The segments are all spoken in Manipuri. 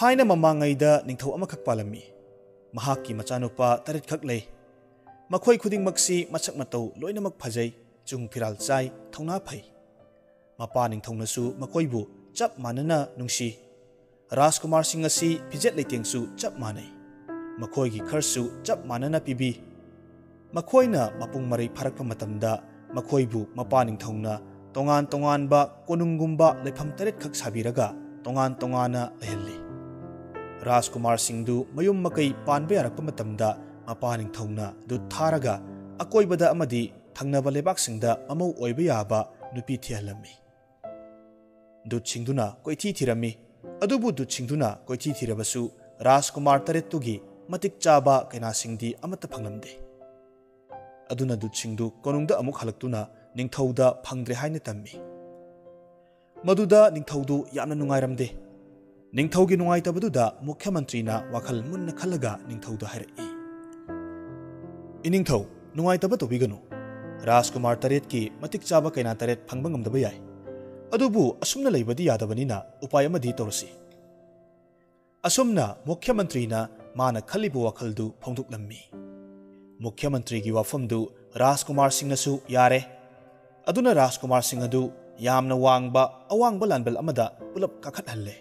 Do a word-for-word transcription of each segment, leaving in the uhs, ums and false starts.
ꯊꯥꯏꯅ ꯃꯃꯥꯡꯉꯩꯗ ꯅꯤꯡꯊꯧ ꯑꯃꯈꯛ ꯄꯥꯜꯂꯝꯃꯤ꯫ ꯃꯍꯥꯛꯀꯤ ꯃꯆꯥꯅꯨꯄꯥ ꯇꯔꯦꯠꯈꯛ ꯂꯩ꯫ ꯃꯈꯣꯏ ꯈꯨꯗꯤꯡꯃꯛꯁꯤ ꯃꯁꯛ ꯃꯇꯧ ꯂꯣꯏꯅꯃꯛ ꯐꯖꯩ, ꯆꯨꯡ ꯐꯤꯔꯥꯜ ꯆꯥꯏ, ꯊꯧꯅꯥ ꯐꯩ꯫ ꯃꯄꯥ ꯅꯤꯡꯊꯧꯅꯁꯨ ꯃꯈꯣꯏꯕꯨ ꯆꯞ ꯃꯥꯟꯅꯅ ꯅꯨꯡꯁꯤ꯫ ꯔꯥꯖꯀꯨꯃꯥꯔꯁꯤꯡ ꯑꯁꯤ ꯐꯤꯖꯦꯠ ꯂꯩꯇꯦꯡꯁꯨ ꯆꯞ ꯃꯥꯟꯅꯩ꯫ ꯃꯈꯣꯏꯒꯤ ꯈꯔꯁꯨ ꯆꯞ ꯃꯥꯟꯅꯅ ꯄꯤꯕꯤ꯫ ꯃꯈꯣꯏꯅ ꯃꯄꯨꯡ ꯃꯔꯩ ꯐꯥꯔꯛꯄ ꯃꯇꯝꯗ ꯃꯈꯣꯏꯕꯨ ꯃꯄꯥ ꯅꯤꯡꯊꯧꯅ ꯇꯣꯉꯥꯟ ꯇꯣꯉꯥꯟꯕ ꯀꯣꯅꯨꯡꯒꯨꯝꯕ ꯂꯩꯐꯝ ꯇꯔꯦꯠꯈꯛ ꯁꯥꯕꯤꯔꯒ ꯇꯣꯉꯥꯟ ꯇꯣꯉꯥꯟꯅ ꯂꯩꯍꯜꯂꯤ꯫ ꯔꯥꯖꯀꯨꯃꯥꯔꯁꯤꯡꯗꯨ ꯃꯌꯨꯝ ꯃꯀꯩ ꯄꯥꯟꯕ ꯌꯥꯔꯛꯄ ꯃꯇꯝꯗ ꯃꯄꯥ ꯅꯤꯡꯊꯧꯅ ꯗꯨꯠ ꯊꯥꯔꯒ ꯑꯀꯣꯏꯕꯗ ꯑꯃꯗꯤ ꯊꯪꯅꯕ ꯂꯩꯕꯥꯛꯁꯤꯡꯗ ꯃꯃꯧ ꯑꯣꯏꯕ ꯌꯥꯕ ꯅꯨꯄꯤ ꯊꯤꯍꯜꯂꯝꯃꯤ꯫ ꯗꯨꯠꯁꯤꯡꯗꯨꯅ ꯀꯣꯏꯊꯤ ꯊꯤꯔꯝꯃꯤ꯫ ꯑꯗꯨꯕꯨ ꯗꯨꯠꯁꯤꯡꯗꯨꯅ ꯀꯣꯏꯊꯤ ꯊꯤꯔꯕꯁꯨ ꯔꯥꯖꯀꯨꯃꯥꯔ ꯇꯔꯦꯠꯇꯨꯒꯤ ꯃꯇꯤꯛ ꯆꯥꯕ ꯀꯩꯅꯥꯁꯤꯡꯗꯤ ꯑꯃꯠꯇ ꯐꯪꯂꯝꯗꯦ꯫ ꯑꯗꯨꯅ ꯗꯨꯠꯁꯤꯡꯗꯨ ꯀꯣꯅꯨꯡꯗ ꯑꯃꯨꯛ ꯍꯜꯂꯛꯇꯨꯅ ꯅꯤꯡꯊꯧꯗ ꯐꯪꯗ꯭ꯔꯦ ꯍꯥꯏꯅ ꯇꯝꯃꯤ꯫ ꯃꯗꯨꯗ ꯅꯤꯡꯊꯧꯗꯨ ꯌꯥꯝꯅ ꯅꯨꯡꯉꯥꯏꯔꯝꯗꯦ꯫ ꯅꯤꯡꯊꯧꯒꯤ ꯅꯨꯡꯉꯥꯏꯇꯕꯗꯨꯗ ꯃꯨꯈ꯭ꯌ ꯃꯟꯇ꯭ꯔꯤꯅ ꯋꯥꯈꯜ ꯃꯨꯟꯅ ꯈꯜꯂꯒ ꯅꯤꯡꯊꯧꯗ ꯍꯥꯏꯔꯛꯏ, "ꯏꯅꯤꯡꯊꯧ, ꯅꯨꯡꯉꯥꯏꯇꯕ ꯇꯧꯕꯤꯒꯅꯨ꯫ ꯔꯥꯖꯀꯨꯃꯥꯔ ꯇꯔꯦꯠꯀꯤ ꯃꯇꯤꯛ ꯆꯥꯕ ꯀꯩꯅꯥ ꯇꯔꯦꯠ ꯐꯪꯕ ꯉꯝꯗꯕ ꯌꯥꯏ꯫ ꯑꯗꯨꯕꯨ ꯑꯁꯨꯝꯅ ꯂꯩꯕꯗꯤ ꯌꯥꯗꯕꯅꯤꯅ ꯎꯄꯥꯏ ꯑꯃꯗꯤ ꯇꯧꯔꯁꯤ꯫" ꯑꯁꯨꯝꯅ ꯃꯨꯈ꯭ꯌ ꯃꯟꯇ꯭ꯔꯤꯅ ꯃꯥꯅ ꯈꯜꯂꯤꯕ ꯋꯥꯈꯜꯗꯨ ꯐꯣꯡꯗꯣꯛꯂꯝꯃꯤ꯫ ꯃꯨꯈ꯭ꯌ ꯃꯟꯇ꯭ꯔꯤꯒꯤ ꯋꯥꯐꯝꯗꯨ ꯔꯥꯖꯀꯨꯃꯥꯔꯁꯤꯡꯅꯁꯨ ꯌꯥꯔꯦ꯫ ꯑꯗꯨꯅ ꯔꯥꯖꯀꯨꯃꯥꯔꯁꯤꯡ ꯑꯗꯨ ꯌꯥꯝꯅ ꯋꯥꯡꯕ ꯑꯋꯥꯡꯕ ꯂꯥꯟꯕꯜ ꯑꯃꯗ ꯄꯨꯂꯞ ꯀꯥꯈꯠꯍꯜꯂꯦ꯫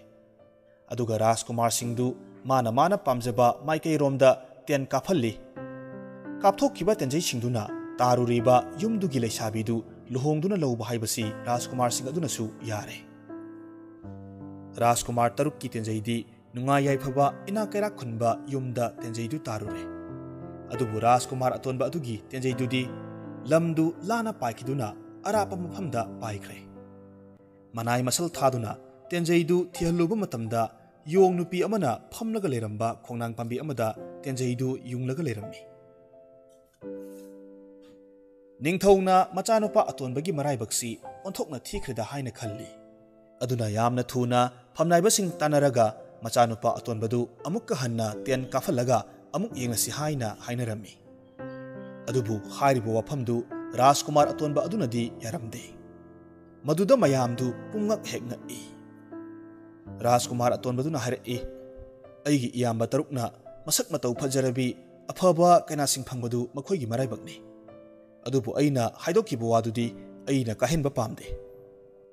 ꯑꯗꯨꯒ ꯔꯥꯖꯀꯨꯃꯥꯔꯁꯤꯡꯗꯨ ꯃꯥꯅ ꯃꯥꯅ ꯄꯥꯝꯖꯕ ꯃꯥꯏꯀꯩꯔꯣꯝꯗ ꯇꯦꯟ ꯀꯥꯞꯍꯜꯂꯤ꯫ ꯀꯥꯞꯊꯣꯛꯈꯤꯕ ꯇꯦꯟꯖꯩꯁꯤꯡꯗꯨꯅ ꯇꯥꯔꯨꯔꯤꯕ ꯌꯨꯝꯗꯨꯒꯤ ꯂꯩꯁꯥꯕꯤꯗꯨ ꯂꯨꯍꯣꯡꯗꯨꯅ ꯂꯧꯕ ꯍꯥꯏꯕꯁꯤ ꯔꯥꯖꯀꯨꯃꯥꯔꯁꯤꯡ ꯑꯗꯨꯅꯁꯨ ꯌꯥꯔꯦ꯫ ꯔꯥꯖꯀꯨꯃꯥꯔ ꯇꯔꯨꯛꯀꯤ ꯇꯦꯟꯖꯩꯗꯤ ꯅꯨꯡꯉꯥꯏ ꯌꯥꯏꯐꯕ ꯏꯅꯥꯛ ꯀꯩꯔꯥꯛ ꯈꯨꯟꯕ ꯌꯨꯝꯗ ꯇꯦꯟꯖꯩꯗꯨ ꯇꯥꯔꯨꯔꯦ꯫ ꯑꯗꯨꯕꯨ ꯔꯥꯖꯀꯨꯃꯥꯔ ꯑꯇꯣꯟꯕ ꯑꯗꯨꯒꯤ ꯇꯦꯟꯖꯩꯗꯨꯗꯤ ꯂꯝꯗꯨ ꯂꯥꯅ ꯄꯥꯏꯈꯤꯗꯨꯅ ꯑꯔꯥꯞꯄ ꯃꯐꯝꯗ ꯄꯥꯏꯈ꯭ꯔꯦ꯫ ꯃꯅꯥꯏ ꯃꯁꯜ ꯊꯥꯗꯨꯅ ꯇꯦꯟꯖꯩꯗꯨ ꯊꯤꯍꯜꯂꯨꯕ ꯃꯇꯝꯗ ꯌꯣꯡ ꯅꯨꯄꯤ ꯑꯃꯅ ꯐꯝꯂꯒ ꯂꯩꯔꯝꯕ ꯈꯣꯡꯅꯥꯡ ꯄꯥꯝꯕꯤ ꯑꯃꯗ ꯇꯦꯟꯖꯩꯗꯨ ꯌꯨꯡꯂꯒ ꯂꯩꯔꯝꯃꯤ꯫ ꯅꯤꯡꯊꯧꯅ ꯃꯆꯥꯅꯨꯄꯥ ꯑꯇꯣꯟꯕꯒꯤ ꯃꯔꯥꯏꯕꯛꯁꯤ ꯑꯣꯟꯊꯣꯛꯅ ꯊꯤꯈ꯭ꯔꯦꯗ ꯍꯥꯏꯅ ꯈꯜꯂꯤ꯫ ꯑꯗꯨꯅ ꯌꯥꯝꯅ ꯊꯨꯅ ꯐꯝꯅꯥꯏꯕꯁꯤꯡ ꯇꯥꯟꯅꯔꯒ ꯃꯆꯥꯅꯨꯄꯥ ꯑꯇꯣꯟꯕꯗꯨ ꯑꯃꯨꯛꯀ ꯍꯟꯅ ꯇꯦꯟ ꯀꯥꯞꯍꯜꯂꯒ ꯑꯃꯨꯛ ꯌꯦꯡꯂꯁꯤ ꯍꯥꯏꯅ ꯍꯥꯏꯅꯔꯝꯃꯤ꯫ ꯑꯗꯨꯕꯨ ꯍꯥꯏꯔꯤꯕ ꯋꯥꯐꯝꯗꯨ ꯔꯥꯖꯀꯨꯃꯥꯔ ꯑꯇꯣꯟꯕ ꯑꯗꯨꯅꯗꯤ ꯌꯥꯔꯝꯗꯦ꯫ ꯃꯗꯨꯗ ꯃꯌꯥꯝꯗꯨ ꯄꯨꯝꯉꯛ ꯍꯦꯛ ꯉꯛꯏ꯫ ꯔꯥꯖꯀꯨꯃꯥꯔ ꯑꯇꯣꯟꯕꯗꯨꯅ ꯍꯥꯏꯔꯛꯏ, "ꯑꯩꯒꯤ ꯏꯌꯥꯝꯕ ꯇꯔꯨꯛꯅ ꯃꯁꯛ ꯃꯇꯧ ꯐꯖꯔꯕꯤ ꯑꯐꯕ ꯀꯩꯅꯥꯁꯤꯡ ꯐꯪꯕꯗꯨ ꯃꯈꯣꯏꯒꯤ ꯃꯔꯥꯏꯕꯛꯅꯤ꯫ ꯑꯗꯨꯕꯨ ꯑꯩꯅ ꯍꯥꯏꯗꯣꯛꯈꯤꯕ ꯋꯥꯗꯨꯗꯤ ꯑꯩꯅ ꯀꯥꯍꯦꯟꯕ ꯄꯥꯝꯗꯦ꯫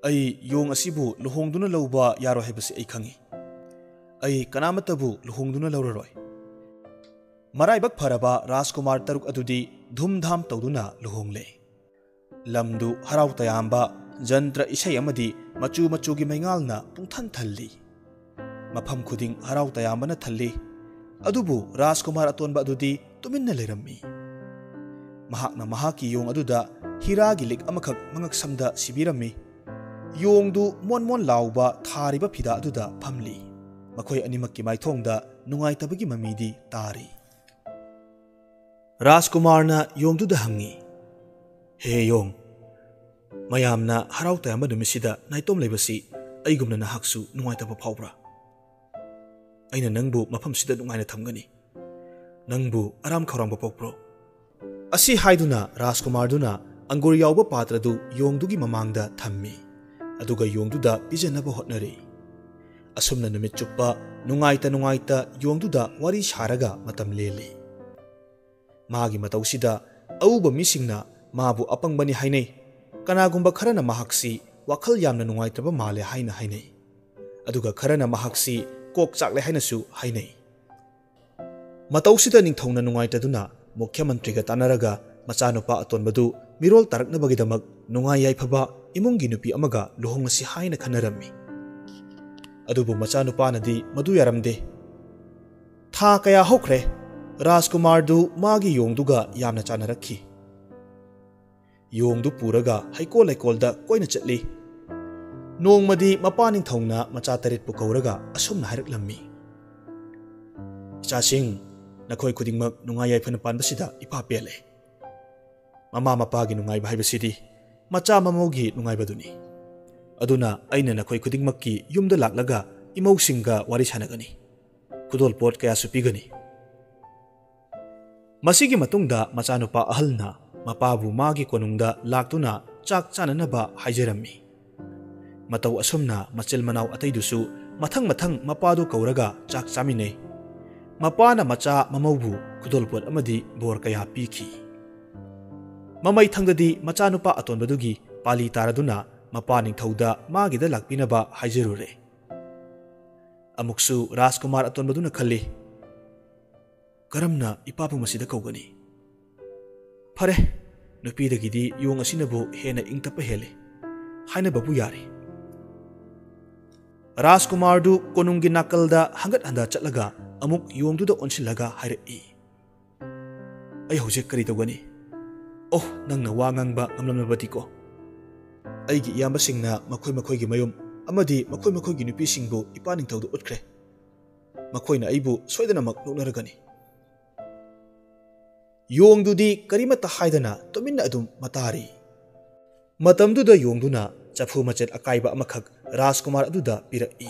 ꯑꯩ ꯌꯣꯡ ꯑꯁꯤꯕꯨ ꯂꯨꯍꯣꯡꯗꯨꯅ ꯂꯧꯕ ꯌꯥꯔꯣꯏ ꯍꯥꯏꯕꯁꯤ ꯑꯩ ꯈꯪꯏ꯫ ꯑꯩ ꯀꯅꯥꯃꯠꯇꯕꯨ ꯂꯨꯍꯣꯡꯗꯨꯅ ꯂꯧꯔꯔꯣꯏ꯫" ꯃꯔꯥꯏꯕꯛ ꯐꯔꯕ ꯔꯥꯖꯀꯨꯃꯥꯔ ꯇꯔꯨꯛ ꯑꯗꯨꯗꯤ ꯙꯨꯝꯙꯥꯝ ꯇꯧꯗꯨꯅ ꯂꯨꯍꯣꯡꯂꯦ꯫ ꯂꯝꯗꯨ ꯍꯔꯥꯎ ꯇꯌꯥꯝꯕ, ꯖꯟꯇ꯭ꯔ ꯏꯁꯩ ꯑꯃꯗꯤ ꯃꯆꯨ ꯃꯆꯨꯒꯤ ꯃꯩꯉꯥꯜꯅ ꯄꯨꯡꯊꯟ ꯊꯜꯂꯤ꯫ ꯃꯐꯝ ꯈꯨꯗꯤꯡ ꯍꯔꯥꯎ ꯇꯌꯥꯝꯕꯅ ꯊꯜꯂꯤ꯫ ꯑꯗꯨꯕꯨ ꯔꯥꯖꯀꯨꯃꯥꯔ ꯑꯇꯣꯟꯕ ꯑꯗꯨꯗꯤ ꯇꯨꯃꯤꯟꯅ ꯂꯩꯔꯝꯃꯤ꯫ ꯃꯍꯥꯛꯅ ꯃꯍꯥꯛꯀꯤ ꯌꯣꯡ ꯑꯗꯨꯗ ꯍꯤꯔꯥꯒꯤ ꯂꯤꯛ ꯑꯃꯈꯛ ꯃꯉꯛꯁꯝꯗ ꯁꯤꯕꯤꯔꯝꯃꯤ꯫ ꯌꯣꯡꯗꯨ ꯃꯣꯟ ꯃꯣꯟ ꯂꯥꯎꯕ ꯊꯥꯔꯤꯕ ꯐꯤꯗꯥ ꯑꯗꯨꯗ ꯐꯝꯂꯤ꯫ ꯃꯈꯣꯏ ꯑꯅꯤꯃꯛꯀꯤ ꯃꯥꯏꯊꯣꯡꯗ ꯅꯨꯡꯉꯥꯏꯇꯕꯒꯤ ꯃꯃꯤꯗꯤ ꯇꯥꯔꯤ꯫ ꯔꯥꯖꯀꯨꯃꯥꯔꯅ ꯌꯣꯡꯗꯨꯗ ꯍꯪꯉꯤ, "ꯍꯦ ꯌꯣꯡ, ꯃꯌꯥꯝꯅ ꯍꯔꯥꯎ ꯇꯌꯥꯝꯕ ꯅꯨꯃꯤꯠꯁꯤꯗ ꯅꯥꯏꯇꯣꯝ ꯂꯩꯕꯁꯤ ꯑꯩꯒꯨꯝꯅ ꯅꯍꯥꯛꯁꯨ ꯅꯨꯡꯉꯥꯏꯇꯕ ꯐꯥꯎꯕ꯭ꯔꯥ? ꯑꯩꯅ ꯅꯪꯕꯨ ꯃꯐꯝꯁꯤꯗ ꯅꯨꯡꯉꯥꯏꯅ ꯊꯝꯒꯅꯤ꯫ ꯅꯪꯕꯨ ꯑꯔꯥꯝ ꯈꯧꯔꯥꯡꯕ ꯄꯣꯛꯄ꯭ꯔꯣ?" ꯑꯁꯤ ꯍꯥꯏꯗꯨꯅ ꯔꯥꯖꯀꯨꯃꯥꯔꯗꯨꯅ ꯑꯪꯒꯨꯔ ꯌꯥꯎꯕ ꯄꯥꯇ꯭ꯔꯗꯨ ꯌꯣꯡꯗꯨꯒꯤ ꯃꯃꯥꯡꯗ ꯊꯝꯃꯤ꯫ ꯑꯗꯨꯒ ꯌꯣꯡꯗꯨꯗ ꯄꯤꯖꯅꯕ ꯍꯣꯠꯅꯔꯤ꯫ ꯑꯁꯨꯝꯅ ꯅꯨꯃꯤꯠ ꯆꯨꯞꯄ ꯅꯨꯡꯉꯥꯏꯇ ꯅꯨꯡꯉꯥꯏꯇ ꯌꯣꯡꯗꯨꯗ ꯋꯥꯔꯤ ꯁꯥꯔꯒ ꯃꯇꯝ ꯂꯦꯜꯂꯤ꯫ ꯃꯥꯒꯤ ꯃꯇꯧꯁꯤꯗ ꯑꯎꯕ ꯃꯤꯁꯤꯡꯅ ꯃꯥꯕꯨ ꯑꯄꯪꯕꯅꯤ ꯍꯥꯏꯅꯩ꯫ ꯀꯅꯥꯒꯨꯝꯕ ꯈꯔꯅ ꯃꯍꯥꯛꯁꯤ ꯋꯥꯈꯜ ꯌꯥꯝꯅ ꯅꯨꯡꯉꯥꯏꯇ꯭ꯔꯕ ꯃꯥꯜꯂꯦ ꯍꯥꯏꯅ ꯍꯥꯏꯅꯩ꯫ ꯑꯗꯨꯒ ꯈꯔꯅ ꯃꯍꯥꯛꯁꯤ ꯀꯣꯛ ꯆꯥꯛꯂꯦ ꯍꯥꯏꯅꯁꯨ ꯍꯥꯏꯅꯩ꯫ ꯃꯇꯧꯁꯤꯗ ꯅꯤꯡꯊꯧꯅ ꯅꯨꯡꯉꯥꯏꯇꯗꯨꯅ ꯃꯨꯈ꯭ꯌ ꯃꯟꯇ꯭ꯔꯤꯒ ꯇꯥꯟꯅꯔꯒ ꯃꯆꯥꯅꯨꯄꯥ ꯑꯇꯣꯟꯕꯗꯨ ꯃꯤꯔꯣꯜ ꯇꯥꯔꯛꯅꯕꯒꯤꯗꯃꯛ ꯅꯨꯡꯉꯥꯏ ꯌꯥꯏꯐꯕ ꯏꯃꯨꯡꯒꯤ ꯅꯨꯄꯤ ꯑꯃꯒ ꯂꯨꯍꯣꯡꯂꯁꯤ ꯍꯥꯏꯅ ꯈꯟꯅꯔꯝꯃꯤ꯫ ꯑꯗꯨꯕꯨ ꯃꯆꯥꯅꯨꯄꯥꯅꯗꯤ ꯃꯗꯨ ꯌꯥꯔꯝꯗꯦ꯫ ꯊꯥ ꯀꯌꯥ ꯍꯧꯈ꯭ꯔꯦ, ꯔꯥꯖꯀꯨꯃꯥꯔꯗꯨ ꯃꯥꯒꯤ ꯌꯣꯡꯗꯨꯒ ꯌꯥꯝꯅ ꯆꯥꯟꯅꯔꯛꯈꯤ꯫ ꯌꯣꯡꯗꯨ ꯄꯨꯔꯒ ꯍꯩꯀꯣꯜ ꯂꯩꯀꯣꯜꯗ ꯀꯣꯏꯅ ꯆꯠꯂꯤ꯫ ꯅꯣꯡꯃꯗꯤ ꯃꯄꯥ ꯅꯤꯡꯊꯧꯅ ꯃꯆꯥ ꯇꯔꯦꯠꯄꯨ ꯀꯧꯔꯒ ꯑꯁꯨꯝꯅ ꯍꯥꯏꯔꯛꯂꯝꯃꯤ, "ꯏꯆꯥꯁꯤꯡ, ꯅꯈꯣꯏ ꯈꯨꯗꯤꯡꯃꯛ ꯅꯨꯡꯉꯥꯏ ꯌꯥꯏꯐꯅ ꯄꯥꯟꯕꯁꯤꯗ ꯏꯄꯥ ꯄꯦꯜꯂꯦ꯫ ꯃꯃꯥ ꯃꯄꯥꯒꯤ ꯅꯨꯡꯉꯥꯏꯕ ꯍꯥꯏꯕꯁꯤꯗꯤ ꯃꯆꯥ ꯃꯃꯧꯒꯤ ꯅꯨꯡꯉꯥꯏꯕꯗꯨꯅꯤ꯫ ꯑꯗꯨꯅ ꯑꯩꯅ ꯅꯈꯣꯏ ꯈꯨꯗꯤꯡꯃꯛꯀꯤ ꯌꯨꯝꯗ ꯂꯥꯛꯂꯒ ꯏꯃꯧꯁꯤꯡꯒ ꯋꯥꯔꯤ ꯁꯥꯟꯅꯒꯅꯤ꯫ ꯈꯨꯗꯣꯜꯄꯣꯠ ꯀꯌꯥꯁꯨ ꯄꯤꯒꯅꯤ꯫" ꯃꯁꯤꯒꯤ ꯃꯇꯨꯡꯗ ꯃꯆꯥꯅꯨꯄꯥ ꯑꯍꯜꯅ ꯃꯄꯥꯕꯨ ꯃꯥꯒꯤ ꯀꯣꯅꯨꯡꯗ ꯂꯥꯛꯇꯨꯅ ꯆꯥꯛ ꯆꯥꯅꯅꯕ ꯍꯥꯏꯖꯔꯝꯃꯤ꯫ ꯃꯇꯧ ꯑꯁꯨꯝꯅ ꯃꯆꯤꯜ ꯃꯅꯥꯎ ꯑꯇꯩꯗꯨꯁꯨ ꯃꯊꯪ ꯃꯊꯪ ꯃꯄꯥꯗꯨ ꯀꯧꯔꯒ ꯆꯥꯛ ꯆꯥꯃꯤꯟꯅꯩ꯫ ꯃꯄꯥꯅ ꯃꯆꯥ ꯃꯃꯧꯕꯨ ꯈꯨꯗꯣꯜꯄꯣꯠ ꯑꯃꯗꯤ ꯕꯣꯔ ꯀꯌꯥ ꯄꯤꯈꯤ꯫ ꯃꯃꯩ ꯊꯪꯗꯗꯤ ꯃꯆꯥꯅꯨꯄꯥ ꯑꯇꯣꯟꯕꯗꯨꯒꯤ ꯄꯥꯂꯤ ꯇꯥꯔꯗꯨꯅ ꯃꯄꯥ ꯅꯤꯡꯊꯧꯗ ꯃꯥꯒꯤꯗ ꯂꯥꯛꯄꯤꯅꯕ ꯍꯥꯏꯖꯔꯨꯔꯦ꯫ ꯑꯃꯨꯛꯁꯨ ꯔꯥꯖꯀꯨꯃꯥꯔ ꯑꯇꯣꯟꯕꯗꯨꯅ ꯈꯜꯂꯤ, "ꯀꯔꯝꯅ ꯏꯄꯥꯕꯨ ꯃꯁꯤꯗ ꯀꯧꯒꯅꯤ? ꯐꯔꯦ, ꯅꯨꯄꯤꯗꯒꯤꯗꯤ ꯌꯣꯡ ꯑꯁꯤꯅꯕꯨ ꯍꯦꯟꯅ ꯏꯪ ꯇꯞꯄ ꯍꯦꯜꯂꯤ ꯍꯥꯏꯅꯕꯕꯨ ꯌꯥꯔꯤ꯫" ꯔꯥꯖꯀꯨꯃꯥꯔꯗꯨ ꯀꯣꯅꯨꯡꯒꯤ ꯅꯥꯀꯜꯗ ꯍꯪꯒꯠ ꯍꯟꯗ ꯆꯠꯂꯒ ꯑꯃꯨꯛ ꯌꯣꯡꯗꯨꯗ ꯑꯣꯟꯁꯤꯜꯂꯒ ꯍꯥꯏꯔꯛꯏ, "ꯑꯩ ꯍꯧꯖꯤꯛ ꯀꯔꯤ ꯇꯧꯒꯅꯤ? ꯑꯣ, ꯅꯪꯅ ꯋꯥ ꯉꯥꯡꯕ ꯉꯝꯂꯝꯂꯕꯗꯤꯀꯣ? ꯑꯩꯒꯤ ꯏꯌꯥꯝꯕꯁꯤꯡꯅ ꯃꯈꯣꯏ ꯃꯈꯣꯏꯒꯤ ꯃꯌꯨꯝ ꯑꯃꯗꯤ ꯃꯈꯣꯏ ꯃꯈꯣꯏꯒꯤ ꯅꯨꯄꯤꯁꯤꯡꯕꯨ ꯏꯄꯥ ꯅꯤꯡꯊꯧꯗ ꯎꯠꯈ꯭ꯔꯦ꯫ ꯃꯈꯣꯏꯅ ꯑꯩꯕꯨ ꯁꯣꯏꯗꯅꯃꯛ ꯅꯣꯛꯅꯔꯒꯅꯤ꯫" ꯌꯣꯡꯗꯨꯗꯤ ꯀꯔꯤꯃꯠꯇ ꯍꯥꯏꯗꯅ ꯇꯨꯃꯤꯟꯅ ꯑꯗꯨꯝ ꯃꯇꯥꯔꯤ꯫ ꯃꯇꯝꯗꯨꯗ ꯌꯣꯡꯗꯨꯅ ꯆꯐꯨ ꯃꯆꯦꯠ ꯑꯀꯥꯏꯕ ꯑꯃꯈꯛ ꯔꯥꯖꯀꯨꯃꯥꯔ ꯑꯗꯨꯗ ꯄꯤꯔꯛꯏ꯫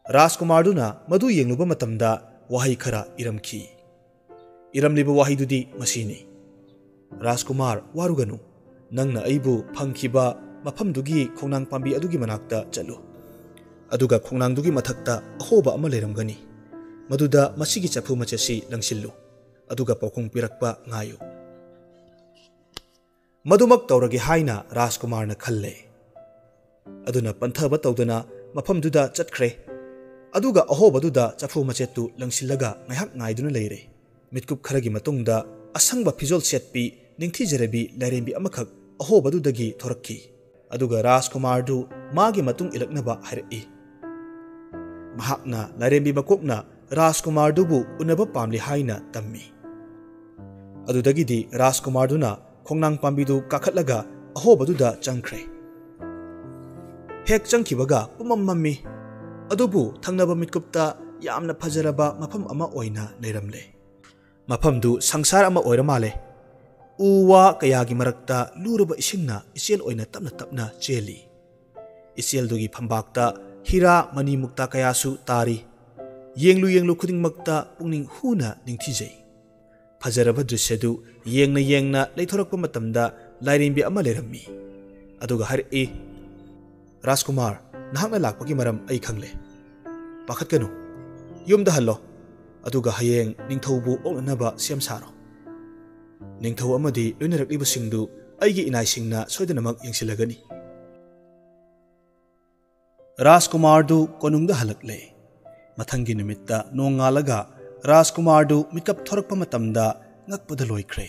ꯔꯥꯖꯀꯨꯃꯥꯔꯗꯨꯅ ꯃꯗꯨ ꯌꯦꯡꯂꯨꯕ ꯃꯇꯝꯗ ꯋꯥꯍꯩ ꯈꯔ ꯏꯔꯝꯈꯤ꯫ ꯏꯔꯝꯂꯤꯕ ꯋꯥꯍꯩꯗꯨꯗꯤ ꯃꯁꯤꯅꯤ, "ꯔꯥꯖꯀꯨꯃꯥꯔ, ꯋꯥꯔꯨꯒꯅꯨ꯫ ꯅꯪꯅ ꯑꯩꯕꯨ ꯐꯪꯈꯤꯕ ꯃꯐꯝꯗꯨꯒꯤ ꯈꯣꯡꯅꯥꯡ ꯄꯥꯝꯕꯤ ꯑꯗꯨꯒꯤ ꯃꯅꯥꯛꯇ ꯆꯠꯂꯨ꯫ ꯑꯗꯨꯒ ꯈꯣꯡꯅꯥꯡꯗꯨꯒꯤ ꯃꯊꯛꯇ ꯑꯍꯣꯕ ꯑꯃ ꯂꯩꯔꯝꯒꯅꯤ꯫ ꯃꯗꯨꯗ ꯃꯁꯤꯒꯤ ꯆꯐꯨ ꯃꯆꯦꯠꯁꯤ ꯂꯪꯁꯤꯜꯂꯨ꯫ ꯑꯗꯨꯒ ꯄꯥꯎꯈꯨꯝ ꯄꯤꯔꯛꯄ ꯉꯥꯏꯌꯨ꯫" ꯃꯗꯨꯃꯛ ꯇꯧꯔꯒꯦ ꯍꯥꯏꯅ ꯔꯥꯖꯀꯨꯃꯥꯔꯅ ꯈꯜꯂꯦ꯫ ꯑꯗꯨꯅ ꯄꯟꯊꯕ ꯇꯧꯗꯅ ꯃꯐꯝꯗꯨꯗ ꯆꯠꯈ꯭ꯔꯦ꯫ ꯑꯗꯨꯒ ꯑꯍꯣꯕꯗꯨꯗ ꯆꯐꯨ ꯃꯆꯦꯠꯇꯨ ꯂꯪꯁꯤꯜꯂꯒ ꯉꯥꯏꯍꯥꯛ ꯉꯥꯏꯗꯨꯅ ꯂꯩꯔꯦ꯫ ꯃꯤꯠꯀꯨꯞ ꯈꯔꯒꯤ ꯃꯇꯨꯡꯗ ꯑꯁꯪꯕ ꯐꯤꯖꯣꯜ ꯁꯦꯠꯄꯤ ꯅꯤꯡꯊꯤꯖꯔꯕꯤ ꯂꯥꯏꯔꯦꯝꯕꯤ ꯑꯃꯈꯛ ꯑꯍꯣꯕꯗꯨꯗꯒꯤ ꯊꯣꯔꯛꯈꯤ꯫ ꯑꯗꯨꯒ ꯔꯥꯖꯀꯨꯃꯥꯔꯗꯨ ꯃꯥꯒꯤ ꯃꯇꯨꯡ ꯏꯜꯂꯛꯅꯕ ꯍꯥꯏꯔꯛꯏ꯫ ꯃꯍꯥꯛꯅ ꯂꯥꯏꯔꯦꯝꯕꯤ ꯃꯀꯣꯛꯅ ꯔꯥꯖꯀꯨꯃꯥꯔꯗꯨꯕꯨ ꯎꯅꯕ ꯄꯥꯝꯂꯤ ꯍꯥꯏꯅ ꯇꯝꯃꯤ꯫ ꯑꯗꯨꯗꯒꯤꯗꯤ ꯔꯥꯖꯀꯨꯃꯥꯔꯗꯨꯅ ꯈꯣꯡꯅꯥꯡ ꯄꯥꯝꯕꯤꯗꯨ ꯀꯥꯈꯠꯂꯒ ꯑꯍꯣꯕꯗꯨꯗ ꯆꯪꯈ꯭ꯔꯦ꯫ ꯍꯦꯛ ꯆꯪꯈꯤꯕꯒ ꯄꯨꯝꯃꯝ ꯃꯝꯃꯤ꯫ ꯑꯗꯨꯕꯨ ꯊꯪꯅꯕ ꯃꯤꯠꯀꯨꯞꯇ ꯌꯥꯝꯅ ꯐꯖꯔꯕ ꯃꯐꯝ ꯑꯃ ꯑꯣꯏꯅ ꯂꯩꯔꯝꯂꯦ꯫ ꯃꯐꯝꯗꯨ ꯁꯪꯁꯥꯔ ꯑꯃ ꯑꯣꯏꯔ ꯃꯥꯜꯂꯦ꯫ ꯎ ꯋꯥ ꯀꯌꯥꯒꯤ ꯃꯔꯛꯇ ꯂꯨꯔꯕ ꯏꯁꯤꯡꯅ ꯏꯆꯦꯜ ꯑꯣꯏꯅ ꯇꯞꯅ ꯇꯞꯅ ꯆꯦꯜꯂꯤ꯫ ꯏꯆꯦꯜꯗꯨꯒꯤ ꯐꯝꯕꯥꯛꯇ ꯍꯤꯔꯥ ꯃꯅꯤ ꯃꯨꯛꯇꯥ ꯀꯌꯥꯁꯨ ꯇꯥꯔꯤ꯫ ꯌꯦꯡꯂꯨ ꯌꯦꯡꯂꯨ ꯈꯨꯗꯤꯡꯃꯛꯇ ꯄꯨꯛꯅꯤꯡ ꯍꯨꯅ ꯅꯤꯡꯊꯤꯖꯩ꯫ ꯐꯖꯔꯕ ꯗ꯭ꯔꯤꯁ꯭ꯌꯗꯨ ꯌꯦꯡꯅ ꯌꯦꯡꯅ ꯂꯩꯊꯣꯔꯛꯄ ꯃꯇꯝꯗ ꯂꯥꯏꯔꯦꯝꯕꯤ ꯑꯃ ꯂꯩꯔꯝꯃꯤ꯫ ꯑꯗꯨꯒ ꯍꯥꯏꯔꯛꯏ, "ꯔꯥꯖꯀꯨꯃꯥꯔ, ꯅꯍꯥꯛꯅ ꯂꯥꯛꯄꯒꯤ ꯃꯔꯝ ꯑꯩ ꯈꯪꯂꯦ꯫ ꯄꯥꯈꯠꯀꯅꯨ꯫ ꯌꯨꯝꯗ ꯍꯜꯂꯣ꯫ ꯑꯗꯨꯒ ꯍꯌꯦꯡ ꯅꯤꯡꯊꯧꯕꯨ ꯑꯣꯛꯅꯅꯕ ꯁꯦꯝ ꯁꯥꯔꯣ꯫ ꯅꯤꯡꯊꯧ ꯑꯃꯗꯤ ꯂꯣꯏꯅꯔꯛꯂꯤꯕꯁꯤꯡꯗꯨ ꯑꯩꯒꯤ ꯏꯅꯥꯏꯁꯤꯡꯅ ꯁꯣꯏꯗꯅꯃꯛ ꯌꯦꯡꯁꯤꯜꯂꯒꯅꯤ꯫ ꯔꯥꯖꯀꯨꯃꯥꯔꯗꯨ ꯀꯣꯅꯨꯡꯗ ꯍꯜꯂꯛꯂꯦ꯫ ꯃꯊꯪꯒꯤ ꯅꯨꯃꯤꯠꯇ ꯅꯣꯡꯉꯥꯜꯂꯒ ꯔꯥꯖꯀꯨꯃꯥꯔꯗꯨ ꯃꯤꯀꯞ ꯊꯣꯔꯛꯄ ꯃꯇꯝꯗ ꯉꯛꯄꯗ ꯂꯣꯏꯈ꯭ꯔꯦ꯫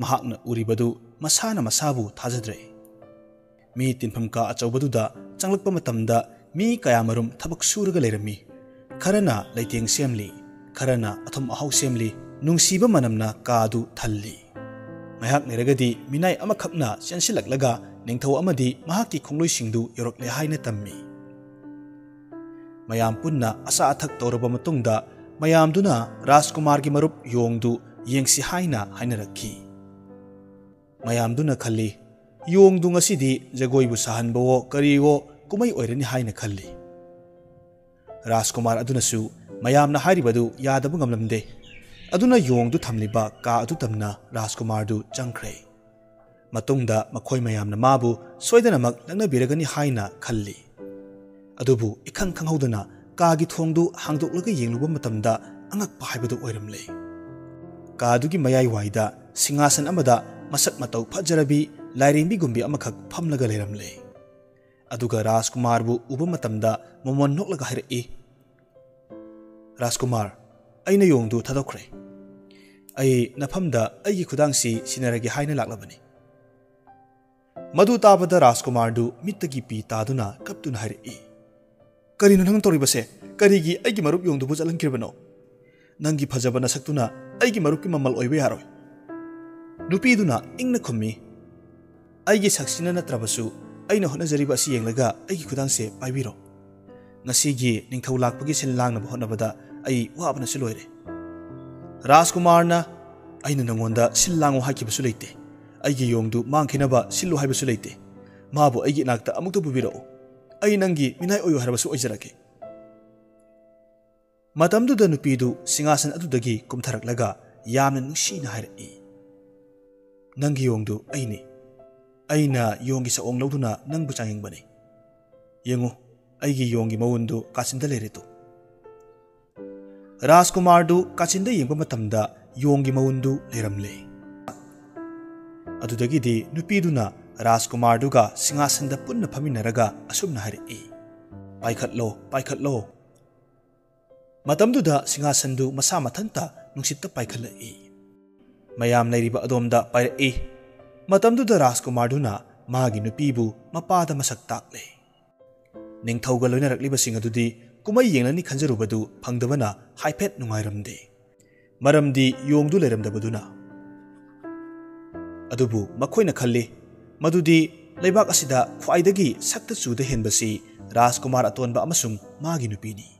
ꯃꯍꯥꯛꯅ ꯎꯔꯤꯕꯗꯨ ꯃꯁꯥꯅ ꯃꯁꯥꯕꯨ ꯊꯥꯖꯗ꯭ꯔꯦ꯫ ꯃꯤ ꯇꯤꯟꯐꯝ ꯀꯥ ꯑꯆꯧꯕꯗꯨꯗ ꯆꯪꯂꯛꯄ ꯃꯇꯝꯗ ꯃꯤ ꯀꯌꯥꯃꯔꯨꯝ ꯊꯕꯛ ꯁꯨꯔꯒ ꯂꯩꯔꯝꯃꯤ꯫ ꯈꯔꯅ ꯂꯩꯇꯦꯡ ꯁꯦꯝꯂꯤ, ꯈꯔꯅ ꯑꯊꯨꯝ ꯑꯍꯥꯎ ꯁꯦꯝꯂꯤ꯫ ꯅꯨꯡꯁꯤꯕ ꯃꯅꯝꯅ ꯀꯥ ꯑꯗꯨ ꯊꯜꯂꯤ꯫ ꯉꯥꯏꯍꯥꯛ ꯂꯩꯔꯒꯗꯤ ꯃꯤꯅꯥꯏ ꯑꯃꯈꯛꯅ ꯆꯦꯟꯁꯤꯜꯂꯛꯂꯒ ꯅꯤꯡꯊꯧ ꯑꯃꯗꯤ ꯃꯍꯥꯛꯀꯤ ꯈꯣꯡꯂꯣꯏꯁꯤꯡꯗꯨ ꯌꯧꯔꯛꯂꯦ ꯍꯥꯏꯅ ꯇꯝꯃꯤ꯫ ꯃꯌꯥꯝ ꯄꯨꯟꯅ ꯑꯆꯥ ꯑꯊꯛ ꯇꯧꯔꯕ ꯃꯇꯨꯡꯗ ꯃꯌꯥꯝꯗꯨꯅ ꯔꯥꯖꯀꯨꯃꯥꯔꯒꯤ ꯃꯔꯨꯞ ꯌꯣꯡꯗꯨ ꯌꯦꯡꯁꯤ ꯍꯥꯏꯅ ꯍꯥꯏꯅꯔꯛꯈꯤ꯫ ꯃꯌꯥꯝꯗꯨꯅ ꯈꯜꯂꯤ, "ꯌꯣꯡꯗꯨ ꯉꯁꯤꯗꯤ ꯖꯒꯣꯏꯕꯨ ꯁꯥꯍꯟꯕꯋꯣ ꯀꯔꯤꯋꯣ ꯀꯨꯝꯍꯩ ꯑꯣꯏꯔꯅꯤ" ꯍꯥꯏꯅ ꯈꯜꯂꯤ꯫ ꯔꯥꯖꯀꯨꯃꯥꯔ ꯑꯗꯨꯅꯁꯨ ꯃꯌꯥꯝꯅ ꯍꯥꯏꯔꯤꯕꯗꯨ ꯌꯥꯗꯕ ꯉꯝꯂꯝꯗꯦ꯫ ꯑꯗꯨꯅ ꯌꯣꯡꯗꯨ ꯊꯝꯂꯤꯕ ꯀꯥ ꯑꯗꯨ ꯇꯝꯅ ꯔꯥꯖꯀꯨꯃꯥꯔꯗꯨ ꯆꯪꯈ꯭ꯔꯦ꯫ ꯃꯇꯨꯡꯗ ꯃꯈꯣꯏ ꯃꯌꯥꯝꯅ ꯃꯥꯕꯨ ꯁꯣꯏꯗꯅꯃꯛ ꯂꯛꯅꯕꯤꯔꯒꯅꯤ ꯍꯥꯏꯅ ꯈꯜꯂꯤ꯫ ꯑꯗꯨꯕꯨ ꯏꯈꯪ ꯈꯪꯍꯧꯗꯅ ꯀꯥꯒꯤ ꯊꯣꯡꯗꯨ ꯍꯥꯡꯗꯣꯛꯂꯒ ꯌꯦꯡꯂꯨꯕ ꯃꯇꯝꯗ ꯑꯉꯛꯄ ꯍꯥꯏꯕꯗꯨ ꯑꯣꯏꯔꯝꯂꯦ꯫ ꯀꯥꯗꯨꯒꯤ ꯃꯌꯥꯏꯋꯥꯏꯗ ꯁꯤꯡꯍꯥꯁꯟ ꯑꯃꯗ ꯃꯁꯛ ꯃꯇꯧ ꯐꯖꯔꯕꯤ ꯂꯥꯏꯔꯦꯝꯕꯤꯒꯨꯝꯕꯤ ꯑꯃꯈꯛ ꯐꯝꯂꯒ ꯂꯩꯔꯝꯂꯦ꯫ ꯑꯗꯨꯒ ꯔꯥꯖꯀꯨꯃꯥꯔꯕꯨ ꯎꯕ ꯃꯇꯝꯗ ꯃꯣꯃꯣꯟ ꯅꯣꯛꯂꯒ ꯍꯥꯏꯔꯛꯏ, "ꯔꯥꯖꯀꯨꯃꯥꯔ, ꯑꯩꯅ ꯌꯣꯡꯗꯨ ꯊꯥꯗꯣꯛꯈ꯭ꯔꯦ꯫ ꯑꯩ ꯅꯐꯝꯗ ꯑꯩꯒꯤ ꯈꯨꯗꯥꯡꯁꯤ ꯁꯤꯟꯅꯔꯒꯦ ꯍꯥꯏꯅ ꯂꯥꯛꯂꯕꯅꯤ꯫" ꯃꯗꯨ ꯇꯥꯕꯗ ꯔꯥꯖꯀꯨꯃꯥꯔꯗꯨ ꯃꯤꯠꯇꯒꯤ ꯄꯤ ꯇꯥꯗꯨꯅ ꯀꯞꯇꯨꯅ ꯍꯥꯏꯔꯛꯏ, "ꯀꯔꯤꯅꯣ ꯅꯪ ꯇꯧꯔꯤꯕꯁꯦ? ꯀꯔꯤꯒꯤ ꯑꯩꯒꯤ ꯃꯔꯨꯞ ꯌꯣꯡꯗꯨꯕꯨ ꯆꯠꯍꯟꯈ꯭ꯔꯤꯕꯅꯣ? ꯅꯪꯒꯤ ꯐꯖꯕ ꯅꯁꯛꯇꯨꯅ ꯑꯩꯒꯤ ꯃꯔꯨꯞꯀꯤ ꯃꯃꯜ ꯑꯣꯏꯕ ꯌꯥꯔꯣꯏ꯫" ꯅꯨꯄꯤꯗꯨꯅ ꯏꯪꯅ ꯈꯨꯝꯃꯤ, "ꯑꯩꯒꯤ ꯁꯛꯁꯤꯅ ꯅꯠꯇ꯭ꯔꯕꯁꯨ ꯑꯩꯅ ꯍꯣꯠꯅꯖꯔꯤꯕ ꯑꯁꯤ ꯌꯦꯡꯂꯒ ꯑꯩꯒꯤ ꯈꯨꯗꯥꯡꯁꯦ ꯄꯥꯏꯕꯤꯔꯣ꯫ ꯉꯁꯤꯒꯤ ꯅꯤꯡꯊꯧ ꯂꯥꯛꯄꯒꯤ ꯁꯤꯜ ꯂꯥꯡꯅꯕ ꯍꯣꯠꯅꯕꯗ ꯑꯩ ꯋꯥꯕꯅꯁꯨ ꯂꯣꯏꯔꯦ꯫" ꯔꯥꯖꯀꯨꯃꯥꯔꯅ, "ꯑꯩꯅ ꯅꯉꯣꯟꯗ ꯁꯤꯜ ꯂꯥꯡꯉꯨ ꯍꯥꯏꯈꯤꯕꯁꯨ ꯂꯩꯇꯦ꯫ ꯑꯩꯒꯤ ꯌꯣꯡꯗꯨ ꯃꯥꯡꯈꯤꯅꯕ ꯁꯤꯜꯂꯨ ꯍꯥꯏꯕꯁꯨ ꯂꯩꯇꯦ꯫ ꯃꯥꯕꯨ ꯑꯩꯒꯤ ꯏꯅꯥꯛꯇ ꯑꯃꯨꯛꯇ ꯄꯨꯕꯤꯔꯛꯎ꯫ ꯑꯩ ꯅꯪꯒꯤ ꯃꯤꯅꯥꯏ ꯑꯣꯏꯌꯨ ꯍꯥꯏꯔꯕꯁꯨ ꯑꯣꯏꯖꯔꯒꯦ꯫" ꯃꯇꯝꯗꯨꯗ ꯅꯨꯄꯤꯗꯨ ꯁꯤꯡꯍꯥꯁꯟ ꯑꯗꯨꯗꯒꯤ ꯀꯨꯝꯊꯔꯛꯂꯒ ꯌꯥꯝꯅ ꯅꯨꯡꯁꯤꯅ ꯍꯥꯏꯔꯛꯏ, "ꯅꯪꯒꯤ ꯌꯣꯡꯗꯨ ꯑꯩꯅꯤ꯫ ꯑꯩꯅ ꯌꯣꯡꯒꯤ ꯁꯑꯣꯡ ꯂꯧꯗꯨꯅ ꯅꯪꯕꯨ ꯆꯥꯡꯌꯦꯡꯕꯅꯤ꯫ "ꯌꯦꯡꯉꯨ, ꯑꯩꯒꯤ ꯌꯣꯡꯒꯤ ꯃꯎꯟꯗꯨ ꯀꯥꯆꯤꯟꯗ ꯂꯩꯔꯦ ꯇꯨ꯫" ꯔꯥꯖꯀꯨꯃꯥꯔꯗꯨ ꯀꯥꯆꯤꯟꯗ ꯌꯦꯡꯕ ꯃꯇꯝꯗ ꯌꯣꯡꯒꯤ ꯃꯎꯟꯗꯨ ꯂꯩꯔꯝꯂꯦ꯫ ꯑꯗꯨꯗꯒꯤꯗꯤ ꯅꯨꯄꯤꯗꯨꯅ ꯔꯥꯖꯀꯨꯃꯥꯔꯗꯨꯒ ꯁꯤꯡꯍꯥꯁꯟꯗ ꯄꯨꯟꯅ ꯐꯝꯃꯤꯟꯅꯔꯒ ꯑꯁꯨꯝꯅ ꯍꯥꯏꯔꯛꯏ, "ꯄꯥꯏꯈꯠꯂꯣ, ꯄꯥꯏꯈꯠꯂꯣ꯫" ꯃꯇꯝꯗꯨꯗ ꯁꯤꯡꯍꯥꯁꯟꯗꯨ ꯃꯁꯥ ꯃꯊꯟꯇ ꯅꯨꯡꯁꯤꯠꯇ ꯄꯥꯏꯈꯠꯂꯛꯏ꯫ ꯃꯌꯥꯝ ꯂꯩꯔꯤꯕ ꯑꯗꯣꯝꯗ ꯄꯥꯏꯔꯛꯏ꯫ ꯃꯇꯝꯗꯨꯗ ꯔꯥꯖꯀꯨꯃꯥꯔꯗꯨꯅ ꯃꯥꯒꯤ ꯅꯨꯄꯤꯕꯨ ꯃꯄꯥꯗ ꯃꯁꯛ ꯇꯥꯛꯂꯦ꯫ ꯅꯤꯡꯊꯧꯒ ꯂꯣꯏꯅꯔꯛꯂꯤꯕꯁꯤꯡ ꯑꯗꯨꯗꯤ ꯀꯨꯝꯍꯩ ꯌꯦꯡꯂꯅꯤ ꯈꯟꯖꯔꯨꯕꯗꯨ ꯐꯪꯗꯕꯅ ꯍꯥꯏꯐꯦꯠ ꯅꯨꯡꯉꯥꯏꯔꯝꯗꯦ꯫ ꯃꯔꯝꯗꯤ ꯌꯣꯡꯗꯨ ꯂꯩꯔꯝꯗꯕꯗꯨꯅ꯫ ꯑꯗꯨꯕꯨ ꯃꯈꯣꯏꯅ ꯈꯜꯂꯤ ꯃꯗꯨꯗꯤ ꯂꯩꯕꯥꯛ ꯑꯁꯤꯗ ꯈ꯭ꯋꯥꯏꯗꯒꯤ ꯁꯛꯇ ꯆꯨꯗ ꯍꯦꯟꯕꯁꯤ ꯔꯥꯖꯀꯨꯃꯥꯔ ꯑꯇꯣꯟꯕ ꯑꯃꯁꯨꯡ ꯃꯥꯒꯤ ꯅꯨꯄꯤꯅꯤ꯫